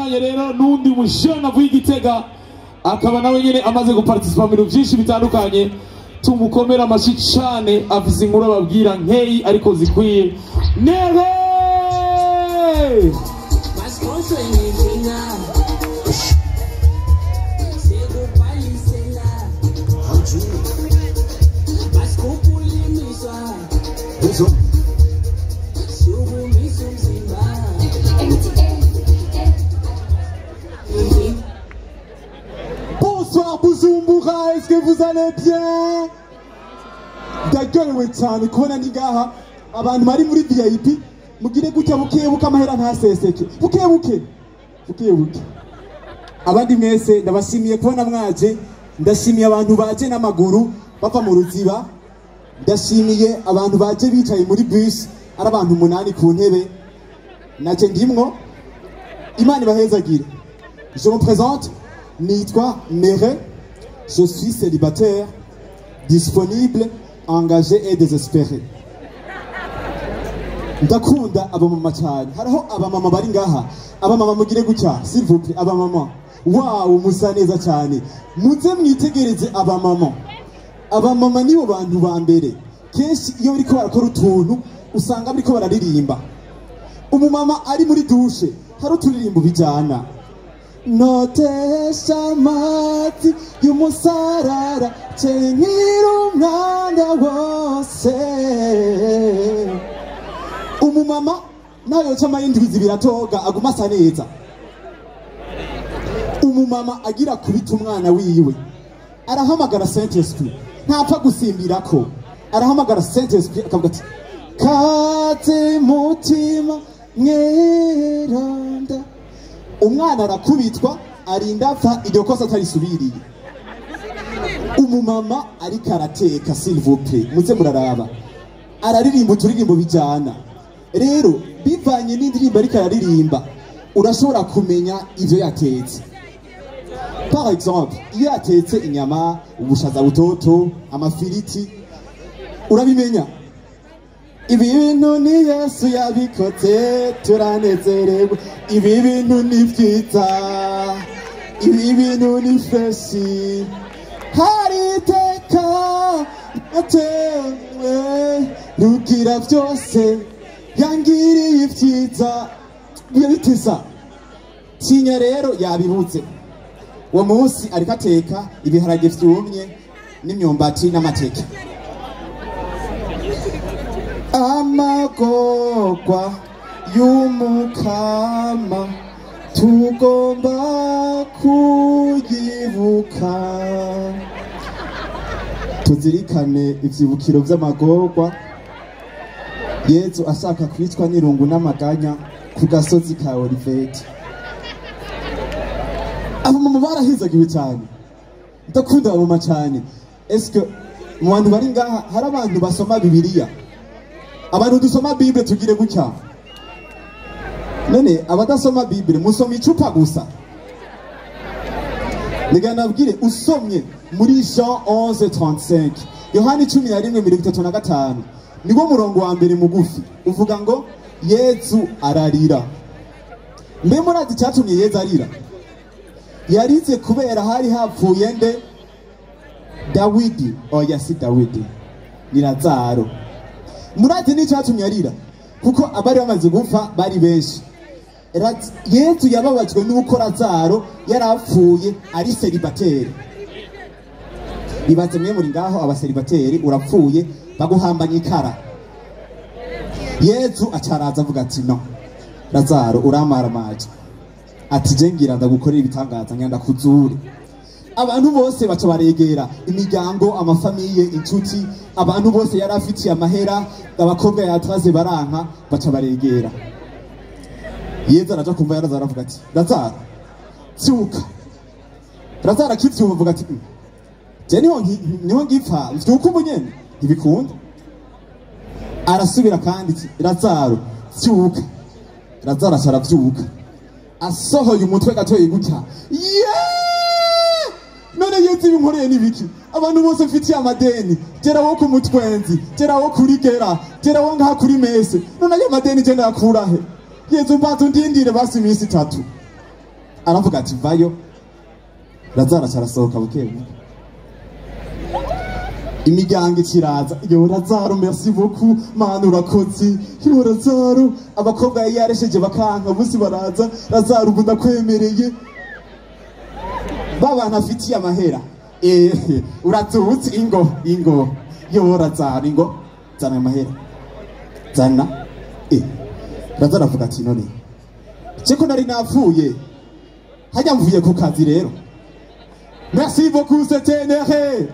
Tubandanye rero n'undi mushona avuye Igitega, akaba nawe nyene amaze guparticipa mu bintu byinshi bitandukanye. Tumukomera amashyi cane, afise inkuru ababwira nkeyi ariko zikwiye. Nere Bonsoir Bujumbura, est-ce que vous allez bien? Ndaryohewe cyane kubona ndi ngaha. Abantu bari muri VIP mugire gutya bukebuke, amahera ntaseseke, bukebuke bukebuke. Abandi mwese ndabashimiye kubona mwaje, ndashimiye abantu baje n'amaguru bava mu Ruziba, ndashimiye abantu baje bicaye muri bus, ari abantu 8 ku ntebe, naje ndimwo. Imana ibahezagire. Je me présente, nitwa Mere, je suis célibataire, disponible, engagé et désespéré. Ndakunda abamama cyane. Hariho abamama bari ngaha. Abamama mugire gutya, s'il vous plaît, abamama. Wow, musa neza cyane. Muze mwitegereze abamama. Abamama nibo bantu ba mbere. Kenshi iyo bariko barakora utuntu usanga bariko bararirimba. Umumama ari muri douche, hari uturirimbo bijana. Notesha amati y'umusarara cenkira umwanda wose. Umumama nawe yoca amayindwizi biratoga aguma asa neza. Umumama agira kubita umwana wiwe arahamagara Saint Esprit, ntapfa gusimbirako, arahamagara Saint Esprit akavuga ati kaze mutima mweranda. Umwana arakubitwa arinda apfa, iryo kosa atarisubiriye. Umumama ariko arateka, s'il vous plaît, muze muraraba, araririmba uturirimbo bijana. Rero bivanye n'indirimbo ariko araririmba urashobora kumenya ivyo yatetse. Par exemple, iyo yatetse inyama, ubushaza butoto, amafiriti, urabimenya. Ibi bintu ni Yesu yabikoze, turanezerewe. Ibi bintu ni vyiza, ibi bintu ni freshi. Hari iteka natewe rugira vyose, yangiriye ivyiza. Biba. Tinya rero yabibuze. Uwo munsi ariko ateka ibiharage vyumye n'imyumbati n'amateke. Amagorwa y'umukama tugomba kuyibuka, tuzirikane ivyibukiro vy'amagorwa Yezu ashaka kwicwa n'irungu n'amaganya ku gasozi ka Oliveti. Abamama barahizagiwe cyane, ndakunda abamama cyane. Est-ce que mu bantu bari ngaha hari abantu basoma Bibiliya? Abantu dusoma Bible tugire gutya. None abadasoma Bible musoma icupa gusa. Reka nabwire, usomye muri Jean 11:35, Yohani 11:35, niwo murongo wa mbere mugufi uvuga ngo Yezu ararira. Mbe murazi icyatumye Yezu arira? Yarize kubera hari hapfuye nde? Dawidi. Oya, si Dawidi, ni Lazaro. Murazi n'icyatumye arira? Kuko abari bamaze gupfa bari benshi. Yezu yababajwe n'uko Lazaro yarapfuye ari célibataire. Ibaze mwe muri ngaho abaseribateri, urapfuye baguhambanye ikara. Yezu acaraza avuga ati no, Lazaro uramaramaje, ati je ngira ndagukorera ibitangaza, ngenda kuzure. Abantu bose baca baregera, imiryango, amafamiye, inshuti, abantu bose yari afitiye amahera, abakobwa yatwaze baranka, baca baregera. Yezu araja kumva ya Lazaro avuga ati Lazaro vyuka. Lazaro akivyumva avuga ati je niho ngipfa, vyuka ubu nyene ntibikunda. Arasubira kandi ati Lazaro vyuka. Lazaro aca aravyuka, asohoye umutwe gatoyi gutya. Yeee! None Yezu ibinkoreye n'ibiki? Abantu bose mfitiye amadeni, gera wo ku mutwenzi, gera wo kuri gera, gera wo ngaha kuri mese, none ayo madeni je ndayakura he? Yezu mbanza undindire basi iminsi 3. Aravuga ati: "Vayo." Lazaro aca arasohoka buke buke. Imiryango ikiraza: "Yo Lazaro, merci beaucoup, Mana urakoze. Yo Lazaro." Abakobwa yari yaresheje bakanka bose baraza: "Lazaro, ubu ndakwemereye." Ba bantu afitiye amahera: "Uratutse, ingo, ingo. Yo Lazaro, ingo, zana amahera, zana." Lazaro avuga ati: "None je ko nari napfuye, hajya mvuye ku kazi rero." Merci beaucoup, c'était Nere.